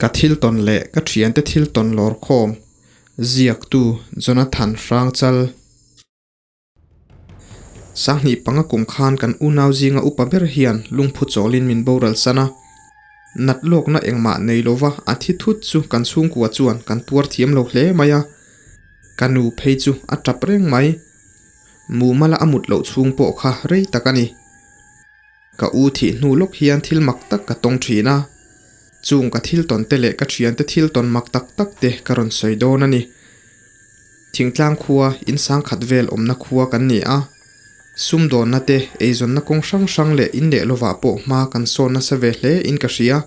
Ka thil tawn leh ka thiante thil tawn lawr khawm, ziaktu Jonathan Hrangchal. Sanghnih panga kum khan kan unau zinga upa ber hian lungphu chawlin min boral san a. Nat lawkna engmah nei lova a thi thut chu kan chhungkua chuan kan tuar thiam lo hle mai a. Ka nu phei chu a tap reng mai. Mumala a mut loh chhung pawh kha rei tak a ni. Ka u thih hnu lawk hian thil mak tak ka tawng thin a, chung ka thil tawn te leh ka thiante thil tawn mak tak tak te ka rawn sawi dawn a ni. Thingtlang khua in sangkhat vel awmna khua kan ni a, sumdawnna te, eizawnna kawng hrang hrang leh in leh lovah pawh hma kan sawn nasa ve hle in ka hria.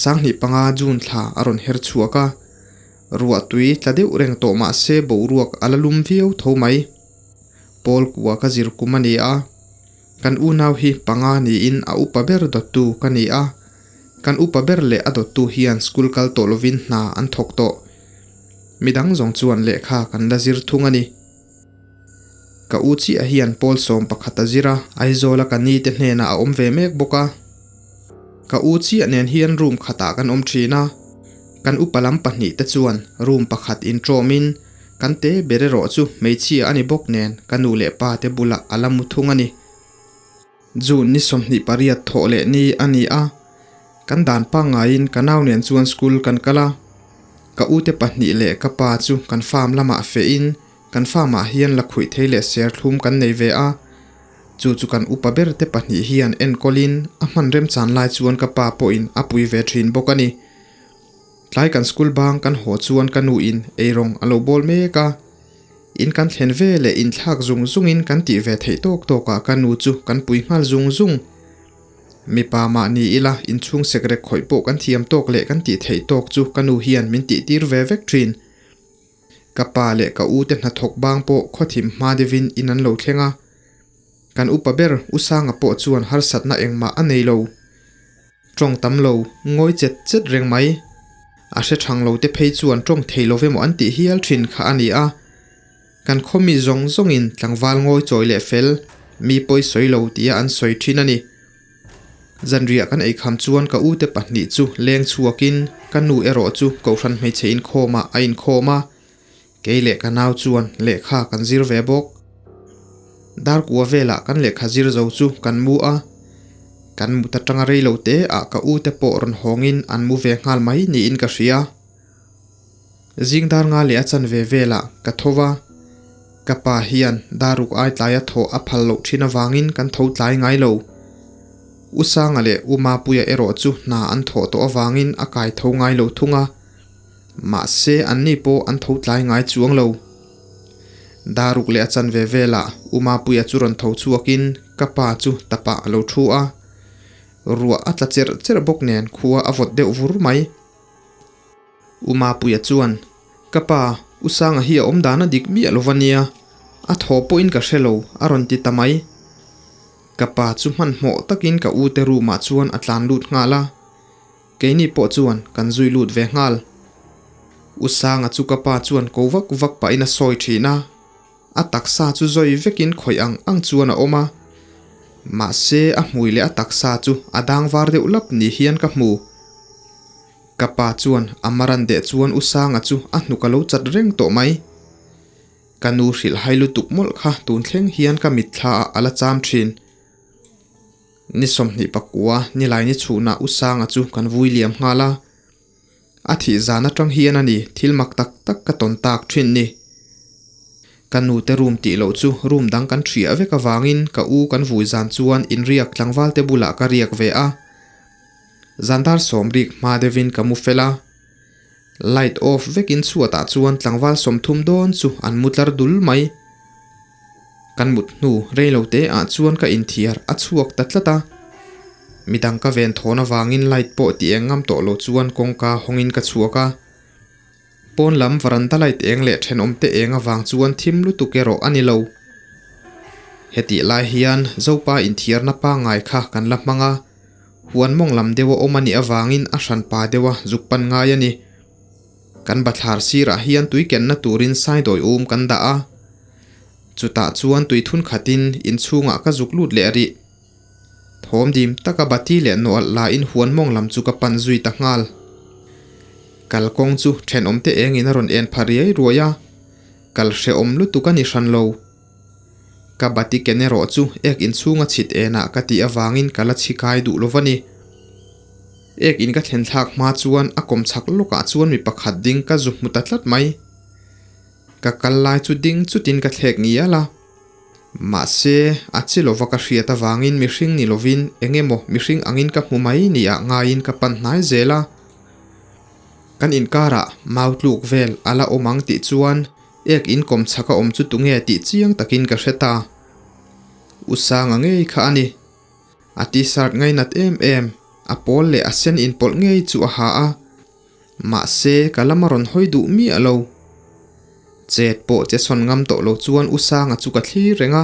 Sanghnih panga June thla a rawn her chhuak a, ruah tui tla deuh reng tawh mah se boruak a la lum viau tho mai. Pawl kua ka zir kum a ni a. Kan unau hi panga niin a upa ber dawttu ka ni a, kan upa ber leh a dawttu hian school kal tawh lovin hna an thawk tawh. Midang zawng chuan lehkha kan la zir thung a ni. Ka u chiah hian pawl sawm pakhat a zir a, Aizawla ka ni te hnenah a awm ve mek bawk a. Ka u chiah nen hian room khatah kan awm thin a, kan upa lam pahnih te chuan room pakhat intawmin Kan te ber erawh chu hmeichhia a ni bawk nen ka nu leh pa te bulah a la mu thung a ni. June ni 28 thawh leh ni a ni a, kan dan pangngaiin ka nau nen chuan school kan kal a. Ka ute pahnih leh ka pa chu kan farm lamah fehin kan farm ah hian lakhuih thei leh serthlum kan nei ve a. Chu chu kan upa ber te pahnih hian enkawlin a hman remchan lai chuan ka pa pawhin a pui ve thin bawk a ni. Tlai kan school bang kan haw chuan ka nu in eirawng a lo bawl mek a, in kan thlen ve leh inthlak zung zung in kan tih ve theih tawk tawk ah ka nu chu kan pui nghal zung zung. Mipa mah ni ila inchhung sekrek khawih pawh kan thiam tawk leh kan tih theih tawk chu ka nu hian min tih tir ve vek thin. Ka pa leh ka u te hnathawk bang pawh khawthim hma deuhin in an lo thleng a, kan upa ber U Sanga pawh chuan harsatna engmah a nei lo. Tawng tam lo, ngawi chet chet reng mai. A hre thang lo te phei chuan tawng thei lo emaw an tih hial thin kha a ni a. Kan khaw mi zawng zawngin tlangval ngawi chawi leh fel, mi pawi sawi lo tia an sawi thin a ni. Zanriah kan eikham chuan ka ute pahnih chu leng chhuakin ka nu erawh chu Kohhran hmeichhe inkhawmah a inkhawm a. Kei leh ka nau chuan lehkha kan zir ve bawk. Darkua velah kan lehkha zir zo chu kan mu a, kan mut atanga rei lo te ah ka u te pawh rawn hawngin an mu ve nghal mai niin ka hria. Zing dar nga leh a chanve velah ka tho va, ka pa hian daruk ai tlaia thawh a phal loh thin avangin kan tho tlai ngai lo. U Sanga leh U Mapuia erawh chu hna an thawh tawh avangin a kai tho ngai lo thung a. Mahse, anni pawh an tho tlai ngai chuang lo. Daruk leh a chanve velah U Mapuia chu rawn tho chhuakin ka pa chu tapah a lo thu a. Ruah a tla cherh cherh bawk nen khua a vawt deuh vur mai. U Mapuia chuan, Ka pa, U Sanga hi a awm dan a dik miah lo va nia, a thaw pawhin ka hre lo, a rawn ti ta mai. Ka pa chu hmanhmawh takin ka ute room ah chuan a tlan lut nghal a. Keini pawh chuan kan zui lut ve nghal. U Sanga chu ka pa chuan ko vak vak pahin a sawi thin a, a taksa chu zawi vekin khawih ang ang chuan a awm a. Mahse a hmui leh a taksa chu a dang var deuh lap ni hian ka hmu. Ka pa chuan a maran deh chuan U Sanga chu a hnuk a lo chat reng tawh mai. Ka nu hrilh hai lutuk mawlh kha tun thleng hian ka mitthla ah a la cham thin. Ni 29 nilai ni chhunah U Sanga chu kan vui liam nghal a. A thih zan atang hian a ni thil mak tak tak ka tawn tak thin ni. Ka nute room tih loh chu room dang kan thiah vek avangin ka u kan vui zan chuan inriak tlangval te bulah ka riak ve a. Zan dar sawm rik hma deuhin ka mu fel a. Light off vekin chhuatah chuan tlangval 30 dawn chu an mu tlar dul mai. Kan mut hnu rei lo te ah chuan ka inthiar a chhuak ta tlat a. Midang ka ven thawn avangin light pawh ti eng ngam tawh lo chuan kawngka hawngin ka chhuak a. Pawn lam varanda light eng leh thenawm te eng avang chuan thim lutuk erawh a ni lo. Hetih lai hian Zopa inthiarna pangngai kha kan la hmang a. Huan mawng lam deuh a awm a nih avangin a hran pa deuh a zuk pan ngai a ni. Kan bathlar sirah hian tui kenna turin saidawi um kan dah a. Chutah chuan tui thun khatin inchhungah ka zuk lut leh rih. Thawm dim taka bati leh nawalh lain huan mawng lam chu ka pan zui ta nghal. Kalkawng chu thenawmte engin a rawn en pha riai ruai a, kal hrehawm lutuk a ni hran lo. Ka bati ken erawh chu ek inchhunga chhit enah ka tih avangin ka la chhi kai duh lo va ni. Ek in ka thlen thlak hma chuan a kawm chhak lawkah chuan mi pakhat ding ka zu hmu ta tlat mai. Ka kal lai chu ding chutin ka thlek ngial a. Mahse, a chi lova ka hriat avangin mihring ni lovin eng emaw mihring angin ka hmu mai nia ngaiin ka pan hnai zel a. Kan inkarah mau tluk vel a la awm ang tih chuan ek in kawm chhak a awm chu tunge tih chiang takin ka hre ta. U Sanga ngei kha a ni. A t-shirt ngainat em em, a pawl leh a sen inpawlh ngei chu a ha a. Mahse, ka lam a rawn hawi duh miah lo. Chet pawh che sawn ngam tawh lo chuan U Sanga chu ka thlir reng a.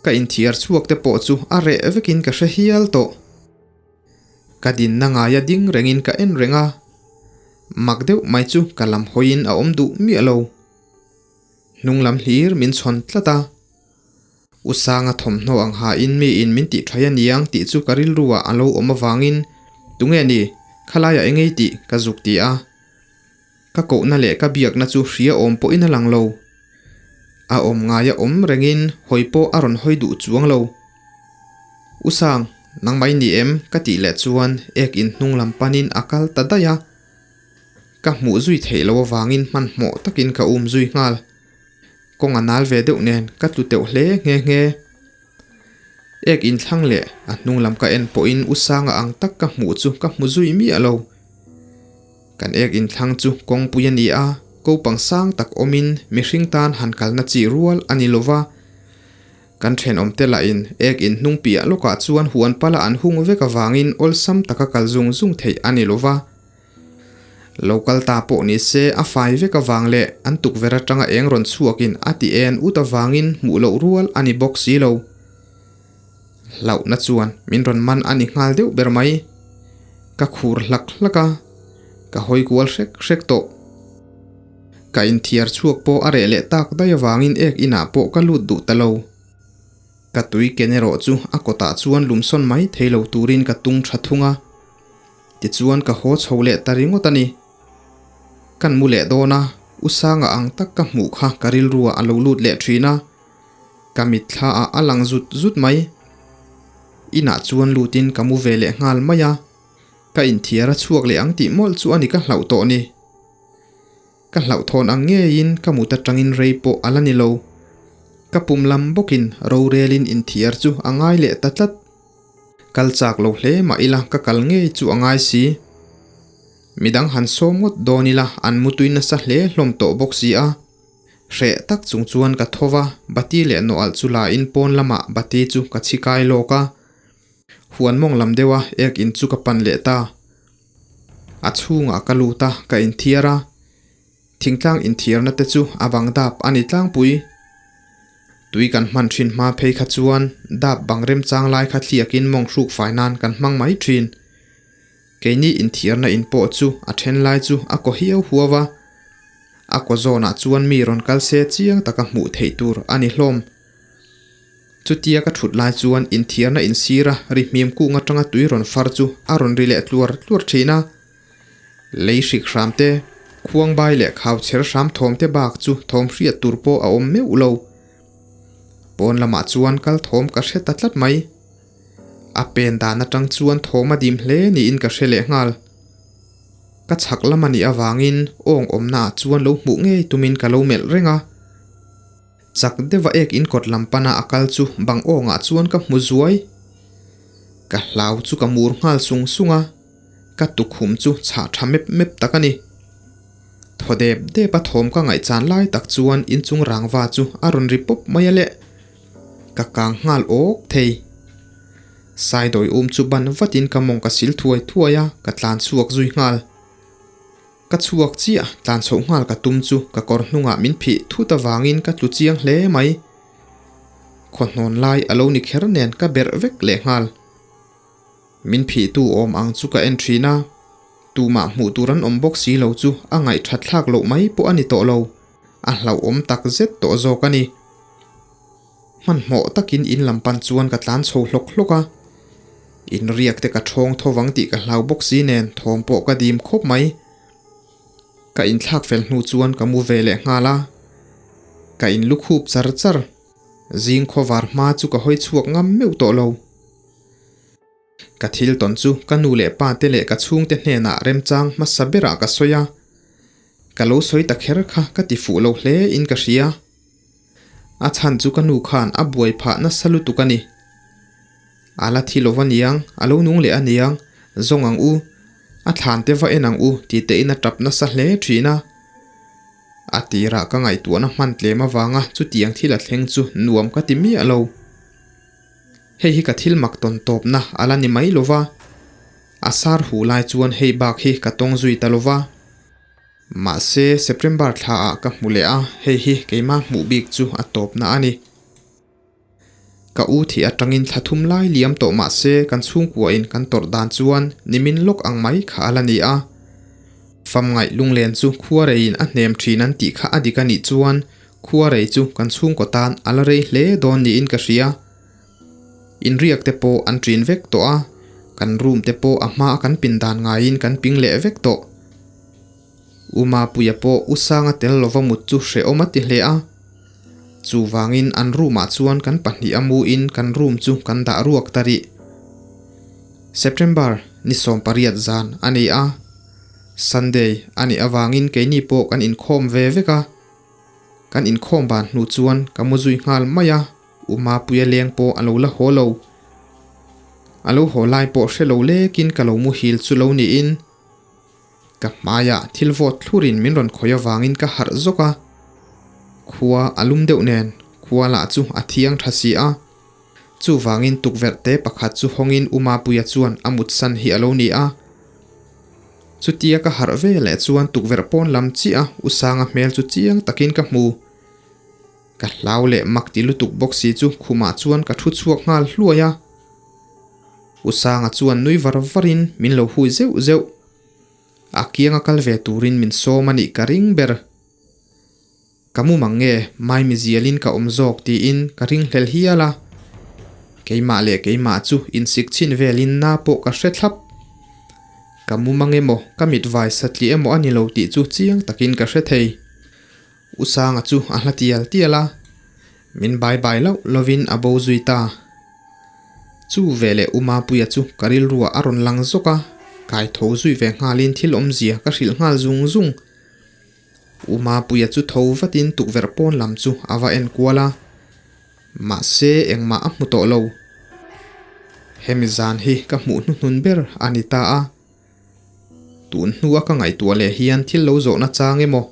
Ka inthiar chhuak te pawh chu a reh vekin ka hre hial tawh. Ka dinna ngaia ding rengin ka en reng a, mak deuh mai chu ka lam hawiin a awm duh miah lo. Hnung lam hlir min chhawn tlat a. U Sanga thawmhnaw ang hain miin min tih thaih a niang tih chu ka rilruah a lo awm avangin tunge ni, khalaiah engei tih ka zuk ti a. Ka kohna leh ka biakna chu hria awm pawhin a lang lo. A awm ngaia awm rengin hawi pawh a rawn hawi duh chuang lo. U Sang, nangmah i ni em? ka tih leh chuan ek in hnung lam panin a kal ta daih a. Ka hmuh zui theih loh avangin hmanhmawh takin ka um zui nghal. Kawng a nal ve deuh nen ka tlu teuh hle nghe nghe. Ek inthlang leh a hnung lam ka en pawhin U Sanga ang tak ka hmuh chu ka hmu zui miah lo. Kan ek inthlang chu kawngpui a ni a, kopang sang tak awmin mihring tan han kalna chi rual a ni lova. Kan thenawmte lahin ek in hnung piah lawkah chuan huan pala an hung vek avangin awlsam taka kal zung zung theih a ni lova. Lo kal ta pawh ni se a fai vek avang leh an tukverh atanga eng rawn chhuakin a ti en ut avangin hmuh loh rual a ni bawk si lo. Hlauhna chuan min rawn man a ni nghal deuh ber mai. Ka khur hlak hlak a, ka hawi kual hrek hrek tawh. Ka inthiar chhuak pawh a reh leh tak daih avangin ek inah pawh ka lut duh ta lo. Ka tui ken erawh chu a kawtah chuan lumsawn mai thei lo turin ka tung tha thung a. Tichuan ka haw chho leh ta ringawt a ni. Kan mu leh dawn a, U Sanga ang tak ka hmuh kha ka rilruah a lo lut leh thin a. Ka mitthla ah a lang zut zut mai. Inah chuan lutin ka mu ve leh nghal mai a. Ka inthiar a chhuak leh ang tih mawlh chu a ni ka hlauh tawh ni. Ka hlauhthawn ang ngeiin ka mut atangin rei pawh a la ni lo. Ka pum lam bawkin rorelin inthiar chu a ngai leh ta tlat. Kal chak lo hle mah ila ka kal ngei chu a ngai si. Midang han sawm ngawt dawn ila an mutui nasa hle hlawm tawh bawk si a. Hreh tak chung chuan ka tho va, bati leh nawalh chu la in pawn lamah bati chu ka chhi kai lawk a. Huan mawng lam deuha ek in chu ka pan leh ta. A chhungah ka lut a, ka inthiar a. Thingtlang inthiarna te chu a bang dap a ni tlangpui. Tui kan hman thin hma phei kha chuan dap bang remchang lai kha thliakin mawng hruk fai nan kan hmang mai thin. Keini inthiarna in pawh chu a then lai chu a kaw hiau huau a. A kaw zawnah chuan mi rawn kal se chiang taka hmuh theih tur a ni hlawm. Chutia ka thut lai chuan inthiarna insira ri hmim kung atanga tui rawn far chu a rawn ri leh tluar tluar thin a. Lei hrik hram te, khuang bai leh khau chher hram thawm te bak chu thawm hriat tur pawh a awm meuh lo. Pawn lamah chuan kal thawm ka hre ta tlat mai. A pen dan atang chuan thawm a dim hle niin ka hre leh nghal. Ka chhak lam a nih avangin awng awmnaah chuan lo hmuh ngei tumin ka lo melh reng a. Chak deuha ek in kawt lam pana a kal chu bang awngah chuan ka hmu zuai. Ka hlau chu ka mur nghal sung sung a, ka tukhum chu chhah tha mep mep tak a ni. Thaw dep dep a thawm ka ngaihchan lai tak chuan inchung rangva chu a rawn ri pawp mai a le. Ka kang nghal awk thei. Saidawi um chu ban vatin ka mawng ka sil thuai thuai a, ka tlan chhuak zui nghal. Ka chhuak chiah, tlan chhoh nghal ka tum chu ka kawr hnungah min phih thut avangin ka tlu chiang hle mai. Khawhnawn lai a lo ni kher nen ka berh vek leh nghal. Min phihtu awm ang chu ka en thin a, tumah hmuh tur an awm bawk si lo chu a ngaihthat thlak loh mai pawh a ni tawh lo, a hlauhawm tak zet tawh zawk a ni. Hmanhmawh takin in lam pan chuan ka tlan chho hlawk hlawk a, in riak te ka thawng tho vang tih ka hlau bawk si nen thawm pawh ka dim khawp mai. Ka inthlak fel hnu chuan ka mu ve leh nghal a, ka inlukhup char char. Zing khawvar hma chu ka hawi chhuak ngam meuh tawh lo. Ka thil tawn chu ka nu leh pa te leh ka chhungte hnenah remchang hmasa berah ka sawi a, ka lo sawi ta kher kha ka ti fuh lo hle in ka hria. A chhan chu ka nu khan a buai phah nasa lutuk a ni. A la thi lo aniang, a lo nung leh aniang, zawng ang u, a thlan te va en ang u ti tein a tap nasa hle thin a. A tirah ka ngaihtuahna hman tlem avanga chutiang thil a thleng chu nuam ka ti miah lo. Hei hi ka thil mak tawn tawpna a la ni mai lo va, a sar hu lai chuan hei bak hi ka tawng zui ta lo va. Mahse, September thlaah ka hmu leh a, hei hi keimah hmuh bik chu a tawpna a ni. Ka u thih atangin thla thum lai liam tawh mahse kan chhungkuain kan tawrh dan chuan nimin lawk ang mai kha a la ni a. Famngaih lunglen chu khuareiin a hnem thin an tih kha a dik a nih chuan khuarei chu kan chhungkaw tan a la rei hle dawn niin ka hria. Inriak te pawh an ṭin vek tawh a, kan room te pawh a hmaa kan pin dan ngaiin kan ping leh vek tawh. U Mapuia pawh U Sanga tel lova mut chu hrehawm a ti hle a. Chuvangin an room ah chuan kan pahnih a mu in kan room chu kan dah ruak ta rih. September ni 18 zan a ni a. Sunday a nih avangin keini pawh kan inkhawm ve vek a. Kan inkhawm ban hnu chuan ka mu zui nghal mai a, U Mapuia leng pawh a lo la haw lo. A lo haw lai pawh hre lo lekin ka lo muhil chu lo niin. Ka hmaiah thil vawt thlurin min rawn khawih avangin ka harh zawk a, khua a lum deuh nen khua lah chu a thiang tha si a. Chuvangin tukverh te pakhat chu hawngin U Mapuia chuan a mutsan hi a lo ni a. Chutia ka harh ve leh chuan tukverh pawn lam chiah a U Sanga hmel chu chiang takin ka hmu. Ka hlau leh mak ti lutuk bawk si chu khumah chuan ka thu chhuak nghal hluai a. U Sanga chuan nui var varin min lo hui zeuh zeuh. A kianga kal ve turin min sawm a nih ka ring ber. Ka mu mang nge, Maimi zialin ka awm zawk tiin ka ring hlel hial a. Keimah leh keimah chu insik chhin velin na pawh ka hre thlap. Ka mu mang emaw, ka mit vai satliah emaw a ni lo tih chu chiang takin ka hre thei. U Sanga chu a hla tial tial a, min bai bai loh lovin a bo zui ta. Chu veleh U Mapuia chu ka rilruah a rawn lang zawk a, kai tho zui ve nghalin thil awmzia ka hrilh nghal zung zung. U Mapuia chu tho vatin tukverh pawn lam chu a va en kual a, mahse engmah a hmu tawh lo. Hemi zan hi ka hmuh hnuhnun ber a ni ta a. Tun hnua ka ngaihtuah leh hian thil lo zawhna chang emaw,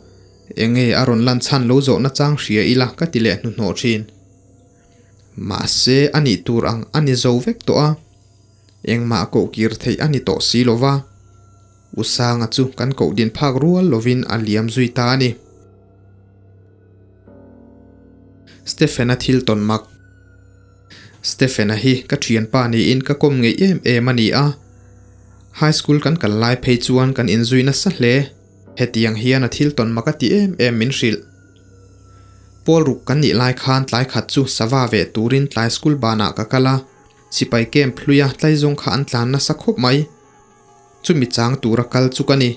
enge a rawn lan chhan lo zawhna chang hria ila ka ti leh hnuhnawh thin. Mahse a nih tur ang a ni zo vek tawh a, engmah koh kir theih a ni tawh si lo va, U Sanga chu kan koh din phak rual lovin a liam zui ta a ni. Stephen-a thil tawn mak. Stephen-a hi ka thianpa niin ka kawm ngeih em em a ni a. High school kan kal lai phei chuan kan inzui nasa hle. Hetiang hian a thil tawn mak a ti em em min hrilh. Pawl ruk kan nih lai khan tlai khat chu sava veh turin tlai school banah ka kal a, sipai camp hluia tlaizawng kha an tlan nasa khawp mai. Chumi chang tura kal chu ka ni.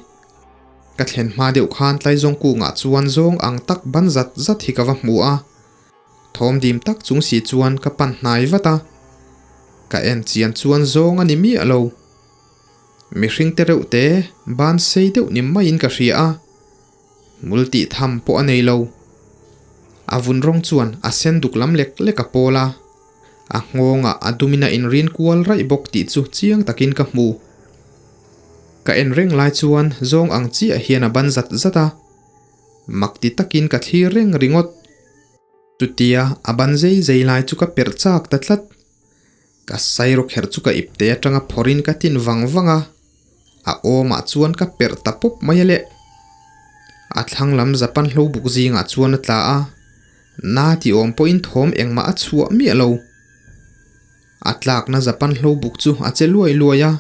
Ka thlen hma deuh khan tlaizawng kungah chuan zawng ang tak ban zat zat hi ka va hmu a. Thawm dim tak chung si chuan ka pan hnai vat a, ka en chian chuan zawng a ni miah lo. Mihring te reuh te ban sei deuh ni maiin ka hria a, hmul tih tham pawh a nei lo. A vun rawng chuan a sen duk lam lek lek a pawl a, a nghawngah a dumin a inrin kual raih bawk tih chu chiang takin ka hmu. Ka en reng lai chuan zawng ang chiah hian a ban zat zat a. Mak ti takin ka thlir reng ringawt. Chutia a ban zei zei lai chu ka perh chak ta tlat. Ka sairo kher chu ka ipte atanga phawrhin ka tin vang vang a, a awmah chuan ka perh ta pawp mai a le. A thlang lam Japan hlo buk zingah chuan a tla a, na ti awm pawhin thawm engmah a chhuah miah lo. A tlakna Japan hlo buk chu a che luai luai a,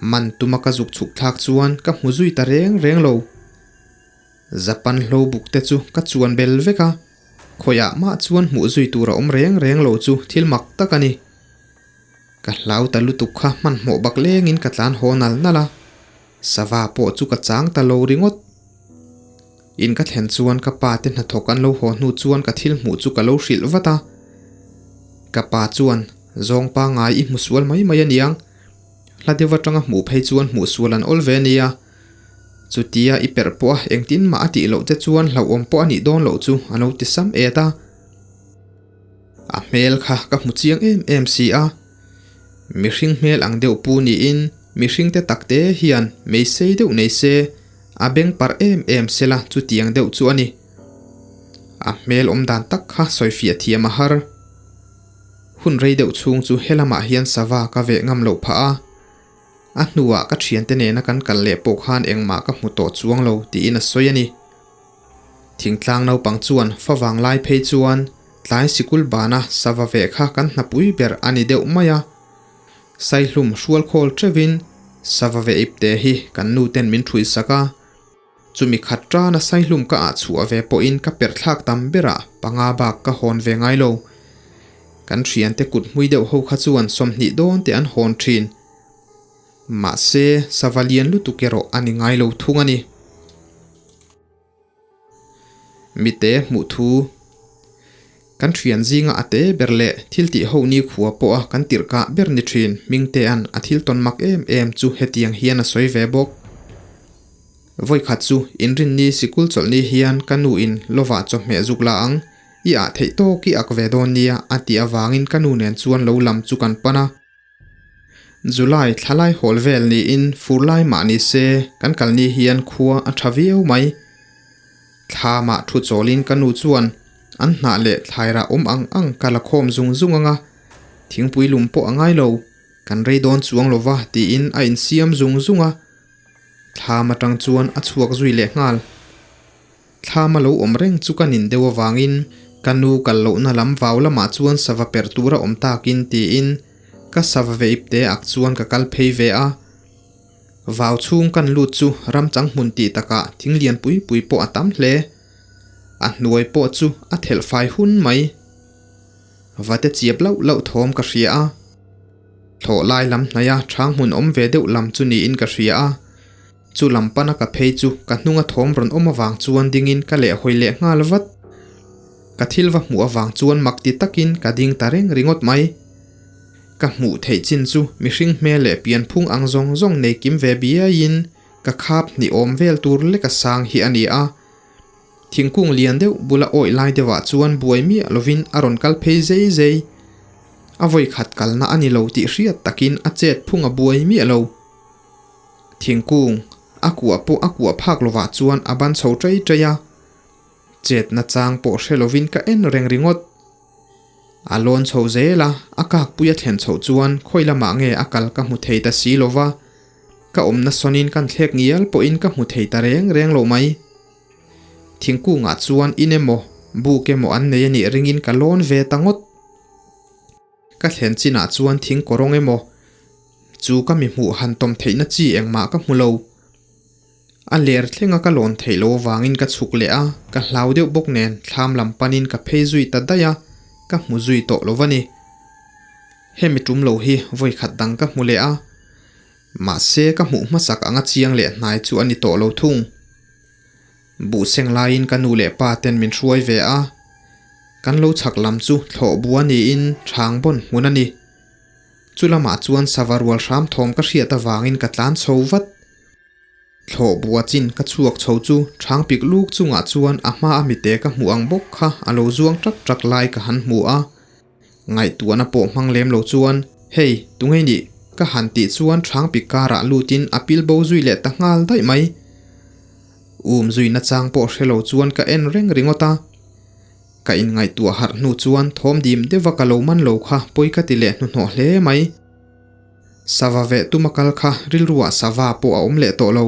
man tuma ka zuk chhuk thlak chuan ka hmu zui ta reng reng lo. Japan hlo buk te chu ka chuan bel vek a, khawiah mah chuan hmuh zui tur a awm reng reng lo chu thil mak tak a ni. Ka hlau ta lutuk kha hmanhmawh bak lengin ka tlan haw nal nal a, sava pawh chu ka chang ta lo ringawt. In ka thlen chuan ka pa te hnathawk an lo haw hnu chuan ka thil hmuh chu ka lo hrilh vat a. Ka pa chuan, Zawng pangngai i hmu sual mai mai aniang. Hla deuh atanga hmuh phei chuan hmuh sual an awl ve ania. Chutia i perh pawh a engtin mah a tih loh che chuan hlauhawm pawh a nih dawn loh chu a lo ti sam et a. A hmel kha ka hmu chiang em em si a. Mihring hmel ang deuh pu niin mihring te tak te hian mei sei deuh nei se a beng parh em em sela chutiang deuh chu a ni. A hmel awm dan tak kha sawifiah thiam a har. Hun rei deuh chhung chu helamah hian sava ka veh ngam loh phah a. A hnuah ka thiante nena kan kal leh pawh khan engmah ka hmu tawh chuang lo tiin a sawi a ni. Thingtlang naupang chuan favang lai phei chuan tlai sikul bana sava veh kha kan hnapui ber a ni deuh mai a. Saihlum hrual khawl teuhin sava veh ipte hi kan nu ten min ṭhuih sak a. Chumi khat tana saihlum ka ah chhuah ve pawhin ka perh thlak tam berah panga bak ka hawn ve ngai lo. Kan thiante kut hmui deuh ho kha chuan 20 dawn te an hawn thin. Mahse, sava lian lutuk erawh a ni ngai lo thung a ni. Mite hmuh thu Kan thian zinga a te ber leh thil tih ho ni khua pawha kan tirh kah ber ni thin Hmingtea'n a thil tawn mak em em chu hetiang hian a sawi ve bawk. Vawikhat chu inrinni sikul chawlhni hian ka nu in lovah chawhmeh zuk la ang, i ah theih tawk i ak ve dawn nia a tih avangin ka nu nen chuan lo lam chu kan pan a. July thlalai hawl vel niin fur lai mah ni se kan kal ni hian khua a tha viau mai. Thla mah thu chawlin ka nu chuan an hnah leh thlairah awm ang ang ka la khawm zung zung ang a, thingpui lum pawh a ngai lo, kan rei dawn chuang lo va tiin a insiam zung zung a. Thlam atang chuan a chhuak zui leh nghal. Thlam a lo awm reng chu ka nin deuh avangin ka nu kal lohna lam vau lamah chuan sava perh tur a awm takin tiin ka sava ve ip te ak chuan ka kal phei ve a. Vau chhung kan lut chu ram chang hmun tih takah thing lian pui pui pawh a tam hle. A hnuai pawh chu a thelh fai hun mai. Vate chiap lauh lauh thawm ka hria a. Thlawh lai lam hnaia chhang hmun awm ve deuh lam chu niin ka hria a. Chu lam pana ka phei chu ka hnunga thawm rawn awm avang chuan dingin ka lehhawi leh nghal vat. Ka thil va hmuh avang chuan mak ti takin ka ding ta reng ringawt mai. Ka hmuh theih chin chu mihring hmel leh pianphung ang zawng zawng nei kim ve biaiin ka khap hnih awm vel tur leka sang hi a ni a. Thingkung lian deuh bula awih lai deuhah chuan buai miah lovin a rawn kal phei zei zei. A vawi khat kalna a ni lo tih hriat takin a chet phung a buai miah lo. Thingkung a kuah pawh a kuah phak lovah chuan a ban chho ṭei ṭei a. Chet nachang pawh hre lovin ka en reng ringawt. A lawn chho zel a, a kakpui a thlen chhoh chuan khawi lamah nge a kal ka hmu thei ta si lova. Ka awmna sawnin kan thlek ngial pawhin ka hmu thei ta reng reng lo mai. Thingkungah chuan in emaw, buk emaw an nei a nih ringin ka lawn ve ta ngawt. Ka thlen chinah chuan thing kawrawng emaw chu ka mi hmuh han tawm theihna chi engmah ka hmu lo. A ler thlenga ka lawn theih loh avangin ka chhuk leh a, ka hlau deuh bawk nen thlam lam panin ka phei zui ta daih a, ka hmu zui tawh lo va ni. Hemi tum lo hi vawi khat dang ka hmu leh a, mahse ka hmuh hmasak anga chiang leh hnai chu a ni tawh lo thung. Buhseng laiin ka nu leh pa ten min hruai ve a, kan lo chhak lam chu thlawh bua niin chhang bawn hmun a ni. Chu lamah chuan sava rual hram thawm ka hriat avangin ka tlan chho vat. Thlawh bua chin ka chhuak chho chu chhang pik luk chungah chuan a hma a mite ka hmuh ang bawk kha a lo zuang ṭak ṭak lai ka han hmu a. Ngaihtuahna pawh hmang lem lo chuan, Hei, tunge nih? Ka han tih chuan chhang pik karah lutin a pil bo zui leh ta nghal daih mai. Um zui nachang pawh hre lo chuan ka en reng ringawt a. Ka inngaihtuah harh hnu chuan thawm dim deuha ka lo man lo kha pawi ka ti leh hnuhnawh hle mai. Sava veh tuma kal kha rilruah sava pawh a awm leh tawh lo.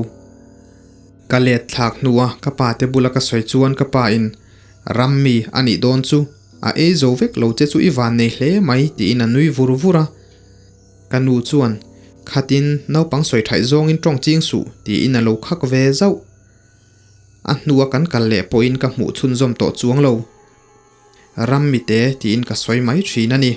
Ka let thlak hnua ka pa te bula ka sawi chuan ka pa in, Ram mi a nih dawn chu, a ei zo vek lo che chu i van nei hle mai tiin a nui vur vur a. Ka nu chuan, Khatin naupang sawi thaih zawngin tawng ching suh tiin a lo khak ve zauh. A hnua kan kal leh pawhin ka hmuh chhunzawm tawh chuang lo. Ram mite tiin ka sawi mai thin a ni.